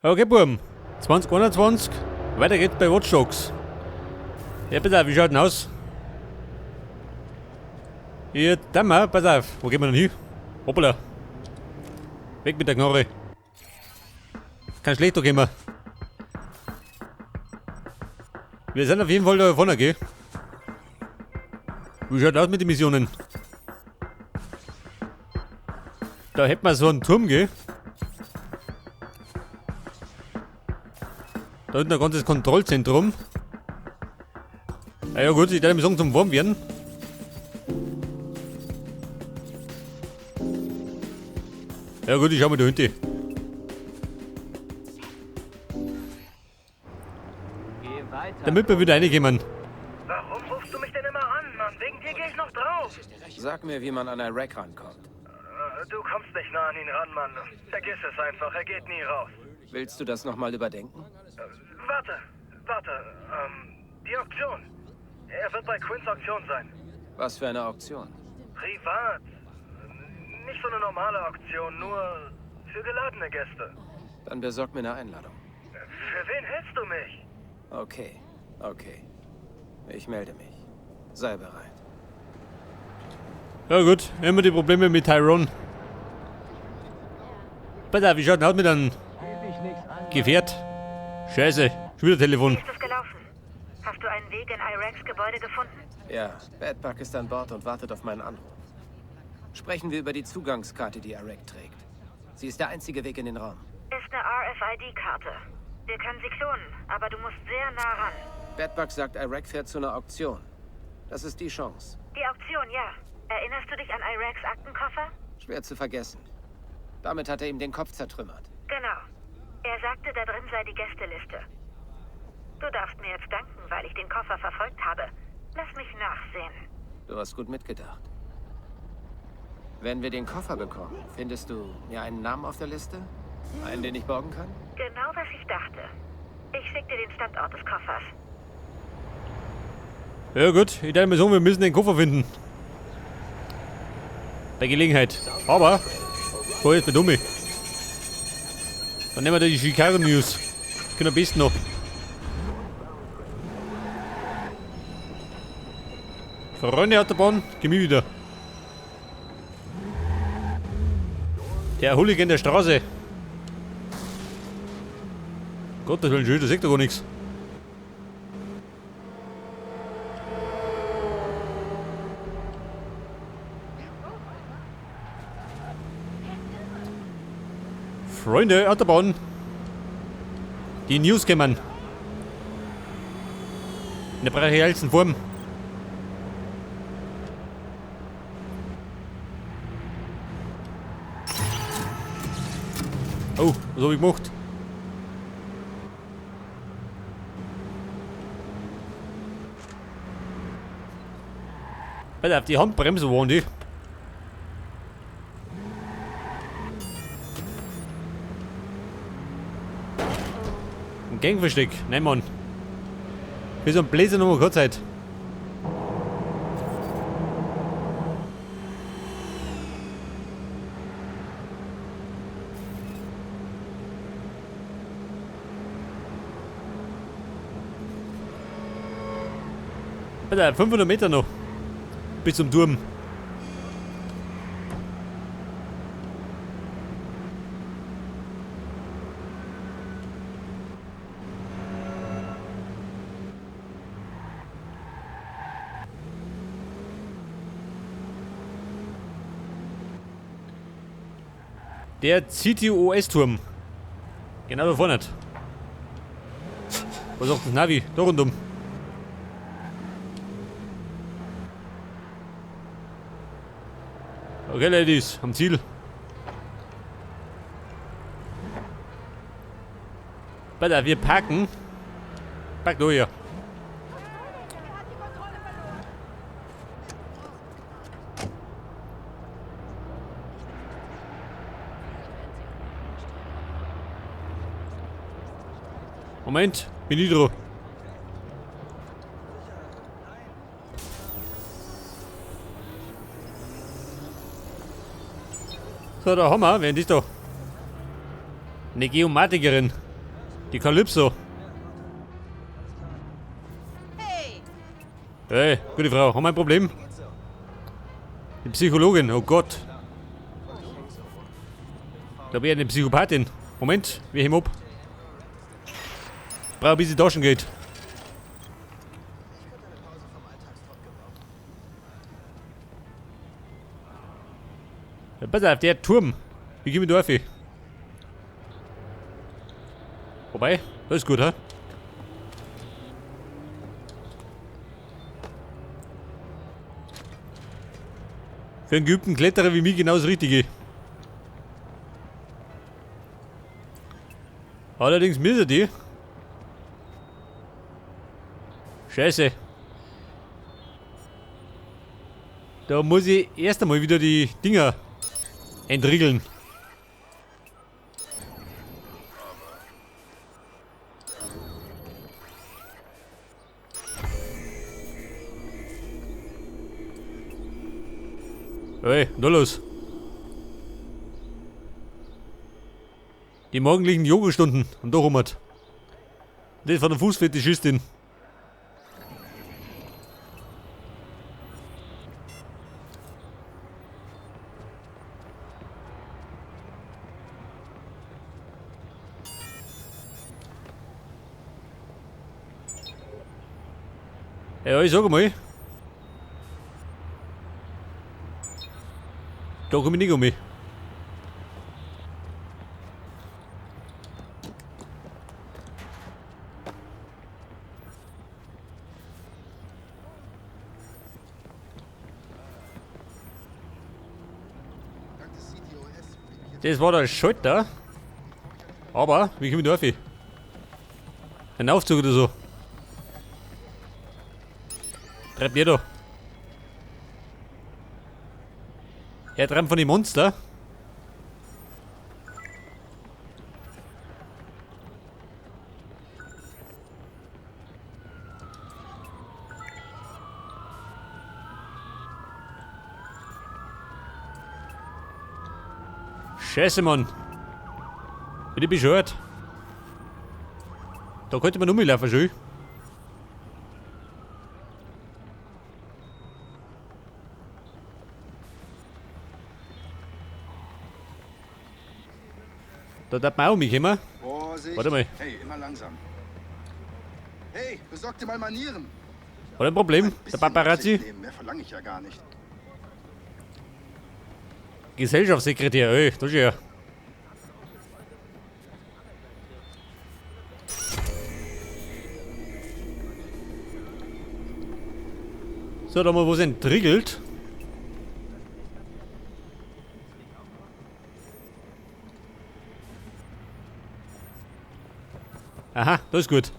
Okay, Buben. 2021. Weiter geht's bei Watch Dogs. Ja, pass auf, wie schaut denn aus? Hier, da mal, pass auf. Wo gehen wir denn hin? Hoppala. Weg mit der Knarre. Kein schlechter gehen wir. Wir sind auf jeden Fall da vorne, gell? Wie schaut aus mit den Missionen? Da hätten wir so einen Turm, gell? Da hinten ein ganzes Kontrollzentrum. Ja, ja gut, ich werde mir sagen zum Warm werden. Ja gut, ich schau mal da hinten. Damit wir wieder reinkommen. Warum rufst du mich denn immer an, Mann? Wegen dir gehe ich noch drauf. Sag mir, wie man an Iraq rankommt. Du kommst nicht nah an ihn ran, Mann. Vergiss es einfach, er geht nie raus. Willst du das nochmal überdenken? Warte, warte. Die Auktion. Er wird bei Quinns Auktion sein. Was für eine Auktion? Privat. Nicht so eine normale Auktion, nur für geladene Gäste. Dann besorg mir eine Einladung. Für wen hältst du mich? Okay, okay. Ich melde mich. Sei bereit. Ja gut, immer die Probleme mit Tyrone. Pass auf, wie schaut denn aus mit einem Gefährt? Scheiße, schon wieder Telefon. Wie ist es gelaufen? Hast du einen Weg in Iraqs Gebäude gefunden? Ja, Badbug ist an Bord und wartet auf meinen Anruf. Sprechen wir über die Zugangskarte, die Iraq trägt. Sie ist der einzige Weg in den Raum. Ist eine RFID-Karte. Wir können sie klonen, aber du musst sehr nah ran. Badbug sagt, Iraq fährt zu einer Auktion. Das ist die Chance. Die Auktion, ja. Erinnerst du dich an Iraqs Aktenkoffer? Schwer zu vergessen. Damit hat er ihm den Kopf zertrümmert. Genau. Er sagte, da drin sei die Gästeliste. Du darfst mir jetzt danken, weil ich den Koffer verfolgt habe. Lass mich nachsehen. Du hast gut mitgedacht. Wenn wir den Koffer bekommen, findest du mir einen Namen auf der Liste? Einen, den ich borgen kann? Genau, was ich dachte. Ich schicke dir den Standort des Koffers. Ja gut, ich dachte mir so, wir müssen den Koffer finden. Bei Gelegenheit. Aber, so jetzt bin dumm. Dann nehmen wir da die Chicago News. Können am besten noch. Freunde Autobahn, geh mir wieder. Der Hooligan der Straße. Gottes Willen, schön, da sieht doch gar nichts. Freunde, Autobahn. Die News kommen. In der brachialsten Form. Oh, was hab ich gemacht? Pass auf, die Handbremse waren die. Ein Gangversteck, nein Mann. Wie so ein Bläser nochmal kurz Zeit. Alter, 500 Meter noch. Bis zum Turm. Der CTOS-Turm. Genau da vorne. Was sagt das Navi? Da rundum. Okay, Ladies, am Ziel. Alter, wir parken. Park durch hier. Moment, bin ich dran. So, da haben wir, wer ist da? Eine Geomatikerin. Die Kalypso. Hey, gute Frau, haben wir ein Problem? Die Psychologin, oh Gott. Ich glaube, eher eine Psychopathin. Moment, wir heben ab. Brauche ein bisschen Taschengeld. Ja, pass auf, der Turm. Wie gehen wir da auf? Wobei, das ist gut, hä? Für einen geübten Kletterer wie mich genau das Richtige. Allerdings müssen die. Scheiße. Da muss ich erst einmal wieder die Dinger entriegeln. Hey, da los. Die morgendlichen Yoga-Stunden am Dochomat. Das von der Fußfetischistin. Ja, ich sag mal. Da komm ich nicht um mich. Das war der Schalter. Aber, wie komme ich da rauf? Ein Aufzug oder so. Treibt ihr da. Er treibt von den Monster. Scheiße, Mann. Bin ich bescheuert? Da könnte man umlaufen, schön. Da darf man auch mitkommen. Vorsicht. Warte mal. Hey, immer langsam. Hey, besorg dir mal Manieren. Hat ein Problem, Ein der bisschen Paparazzi. Rücksicht nehmen, mehr verlange ich ja gar nicht. Gesellschaftssekretär, ey, das ist ja. So, da mal was entriegelt. Aha, das ist gut.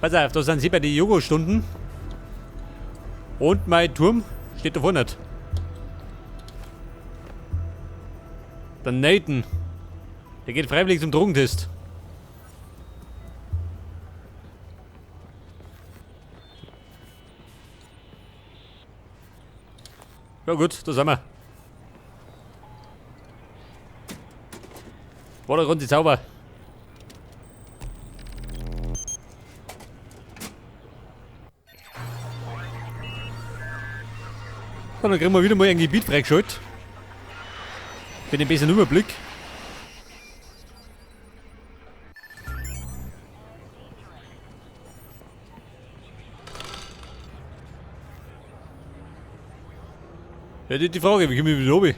Pass auf, da sind sie bei den Yoga-Stunden. Und mein Turm steht da vorne. Der Nathan. Der geht freiwillig zum Drogentest. Ja gut, da sind wir. War der ganze Zauber. So, dann kriegen wir wieder mal ein Gebiet freigeschaltet. Für den besseren Überblick. Ja, das ist die Frage, wie komme ich wieder runter?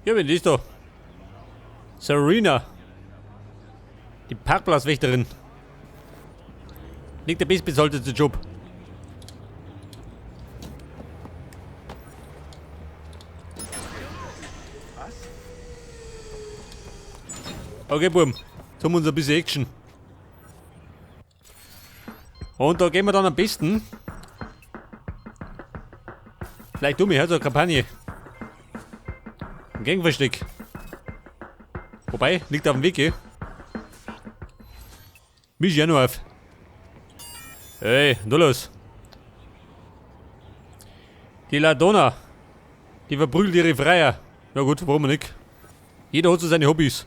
Ja, wen ist da? Serena. Die Parkplatzwächterin. Nicht der bestbezahlteste Job. Okay, Buben. Jetzt haben wir uns ein bisschen Action. Und da gehen wir dann am besten. Vielleicht um mich, also eine Kampagne. Ein Gangversteck. Wobei, liegt auf dem Weg, eh? Misch ja noch auf. Ey, da los. Die Ladonna. Die verprügelt ihre Freier. Na gut, warum nicht? Jeder hat so seine Hobbys.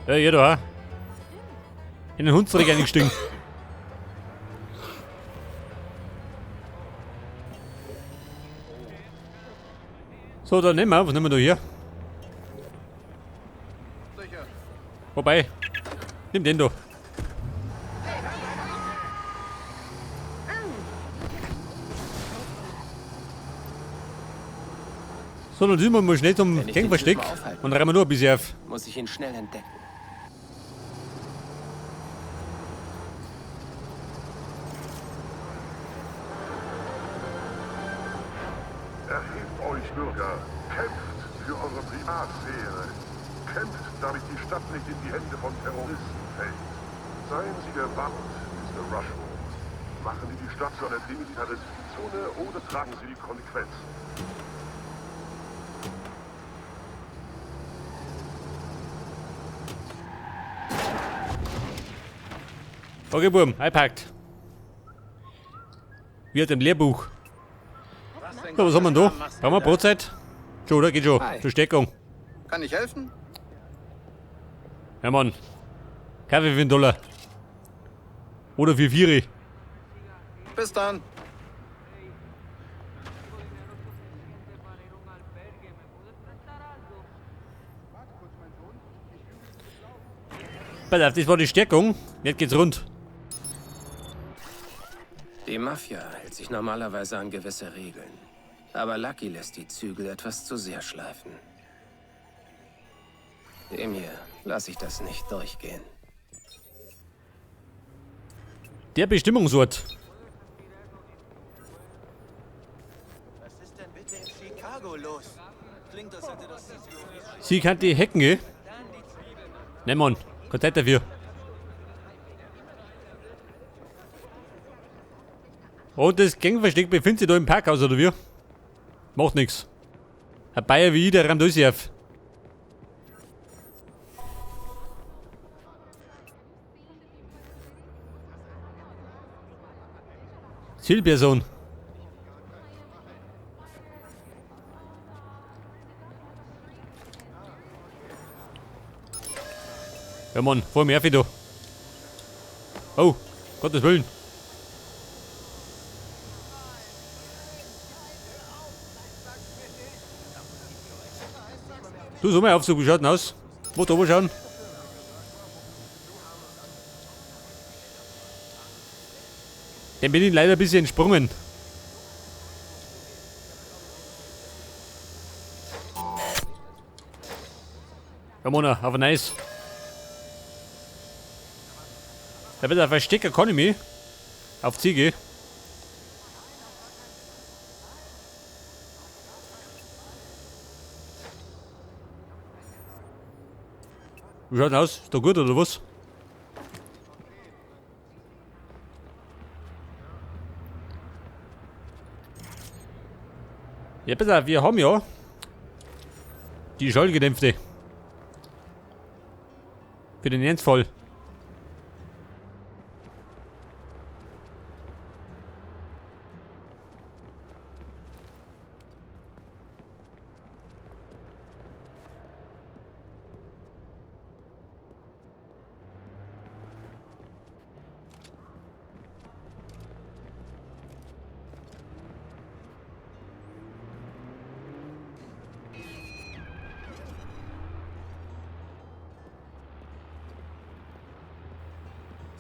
Ja, jeder auch. In den Hunsrück eingestiegen. So, dann nehmen wir. Was nehmen wir da hier? Wobei, nimm den da. So, dann sind wir mal schnell zum Gangversteck und rennen wir nur ein bisschen auf. Muss ich ihn schnell entdecken. Erhebt euch, Bürger. Kämpft für eure Privatsphäre. Kämpft, damit die Stadt nicht in die Hände von Terroristen fällt. Seien Sie gewarnt, Mr. Rushmore. Machen Sie die Stadt zu einer demilitarisierten Zone oder tragen Sie die Konsequenzen. Okay, Buben, einpackt. Wie hat im Lehrbuch. So, was haben wir denn da? Brauchen wir Brotzeit? Schon, oder? Geht schon. Hi. Zur Stärkung. Kann ich helfen? Ja, Mann. Kaffee für einen Dollar. Oder für Vieri. Bis dann. Pass auf, das war die Stärkung. Jetzt geht's rund. Die Mafia hält sich normalerweise an gewisse Regeln. Aber Lucky lässt die Zügel etwas zu sehr schleifen. Dem hier lasse ich das nicht durchgehen. Der Bestimmungsort. Was ist denn bitte in Chicago los? Klingt, als hätte das Sie kann die hacken, gell? Ne, Mann. Keine Zeit dafür. Und das Gangversteck befindet sich da im Parkhaus, oder wie? Macht nix. Ein Bayer wie ich, der rammt alles auf. Zielperson. Ja Mann, vor mir da. Oh, Gottes Willen. Du, so mal Aufzug, wie schaut denn aus? Wo da schauen? Dem bin ich leider ein bisschen entsprungen. Ja, Mona, aber nice. Da wird ein Versteck Economy. Auf Ziege. Wie schaut denn aus? Ist da gut oder was? Ja, pass auf, wir haben ja die Schallgedämpfte. Für den Ernstfall.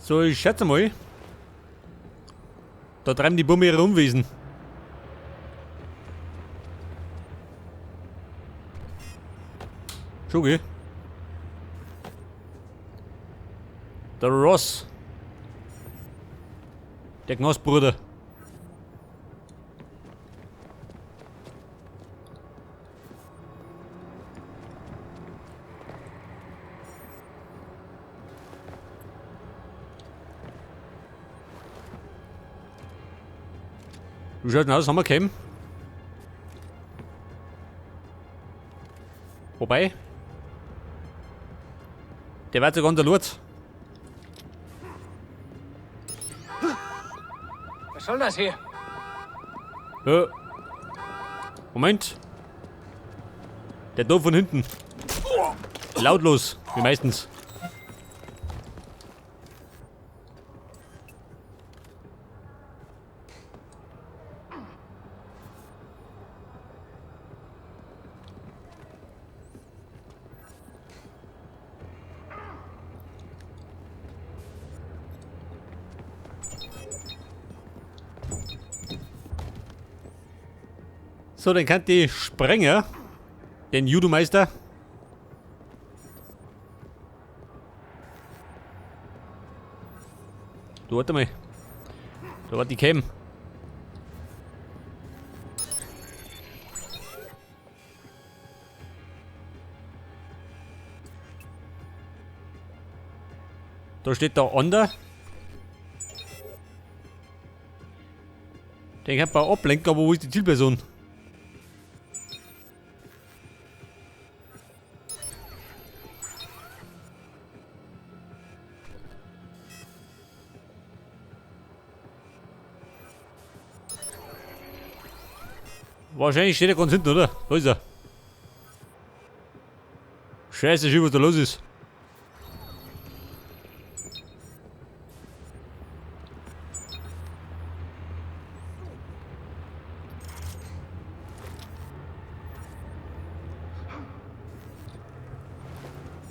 So, ich schätze mal, da treiben die Bumme ihre Unwesen. Schon, gell? Der Ross. Der Knastbruder. Wie schaut denn aus? Haben wir gekommen? Wobei. Der war sogar der Lurz. Was soll das hier? Moment. Der da von hinten. Lautlos, wie meistens. So, dann kann die Sprenger, den Judo-Meister. Du, warte mal. Da war die Cam. Da steht der Onder. Den kann man ablenken, aber wo ist die Zielperson? Wahrscheinlich steht er ganz hinten, oder? Da ist er. Scheiße, schön, was da los ist.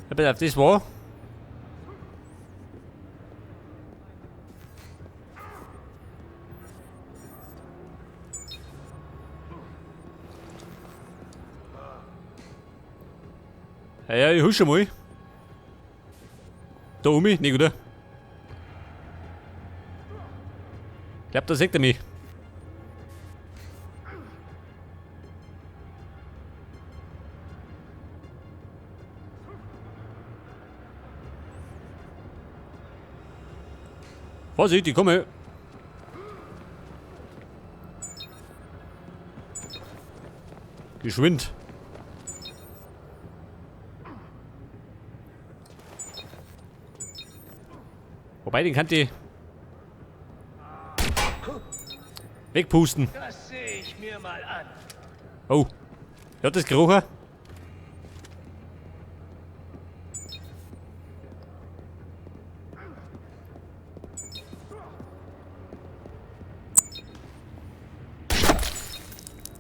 Ja, pass auf, das war. Ja, ja, ich husch schon mal. Da um mich, nicht, oder? Ich glaub, da sieht er mich. Vorsicht, ich komme. Geschwind. Wobei, den kann die wegpusten. Das sehe ich mir mal an. Oh. Hört das gerochen?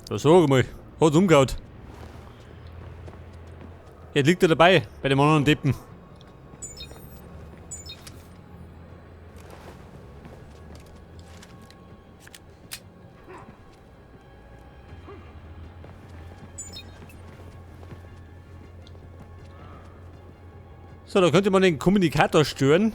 Da sag mal, hat's umgehauen. Jetzt liegt er dabei, bei dem anderen Deppen. So, da könnte man den Kommunikator stören.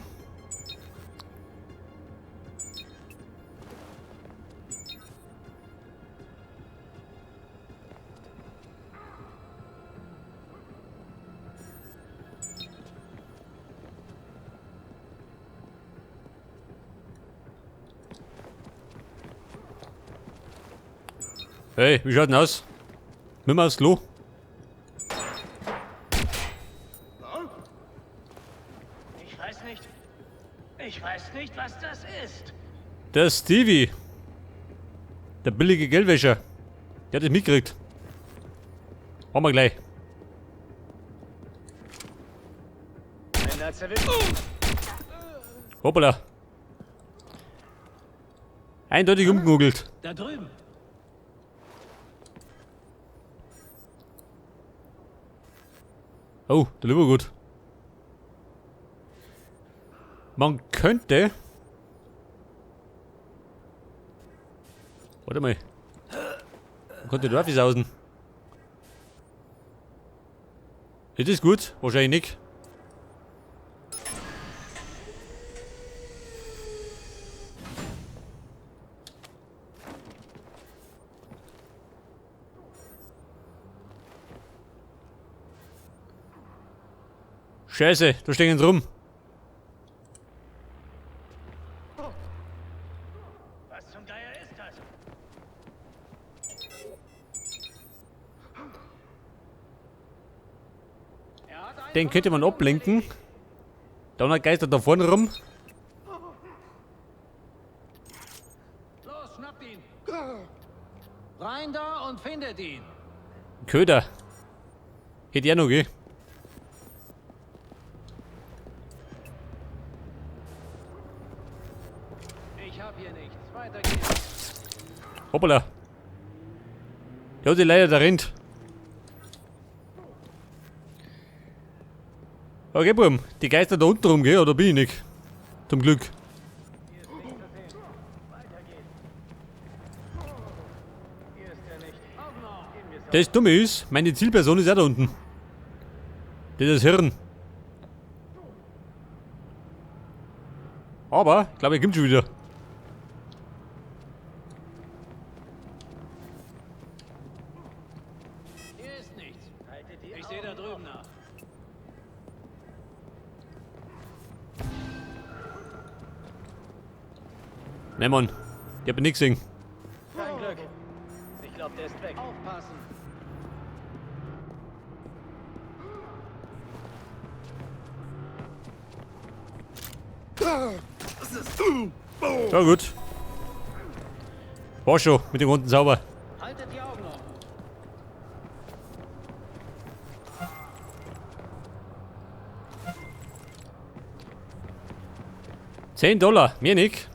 Hey, wie schaut denn aus? Nimm mal aufs Klo. Ich weiß nicht. Ich weiß nicht, was das ist. Der Stevie. Der billige Geldwäscher. Der hat das mitgekriegt. Machen wir gleich. Hoppala. Eindeutig umgenugelt. Da drüben. Oh, der Lieber gut. Man könnte. Warte mal. Man könnte Dorfis außen. Ist das gut? Wahrscheinlich nicht. Scheiße, da stehen sie rum. Was zum Geier ist das? Den könnte man ablenken. Da geistert da vorne rum. Los, schnappt ihn! Rein da und findet ihn! Köder. Hätte ich auch noch, gell? Ich hab hier nichts. Weiter geht's. Hoppala. Der hat sich leider da rennt. Okay, Buben. Die Geister da unten rum, gell? Oder bin ich nicht? Zum Glück. Das Dumme ist, meine Zielperson ist auch da unten. Das ist das Hirn. Aber, ich glaube, er kommt schon wieder. Hier ist nichts. Ich sehe da drüben nach. Ne, Mann. Ich hab nix gesehen. Kein Glück. Ich glaube, der ist weg. Aufpassen! Ja, gut. War schon mit dem runden sauber. Haltet die Augen offen! $10, mehr nicht.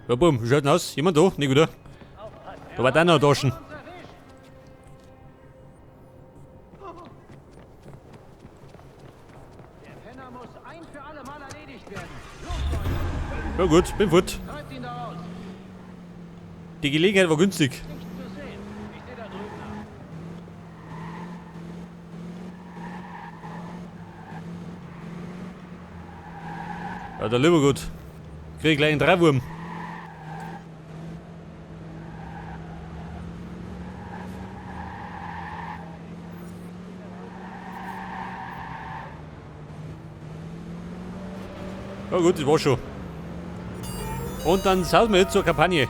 Ja, bumm, wie schaut denn aus? Jemand da? Nicht, oder? Da war der noch Taschen. Ja gut, bin fort. Die Gelegenheit war günstig. Ja, der lieber gut. Krieg ich gleich einen Dreiwurm. Ja gut, das war schon. Und dann sausen wir jetzt zur Kampagne.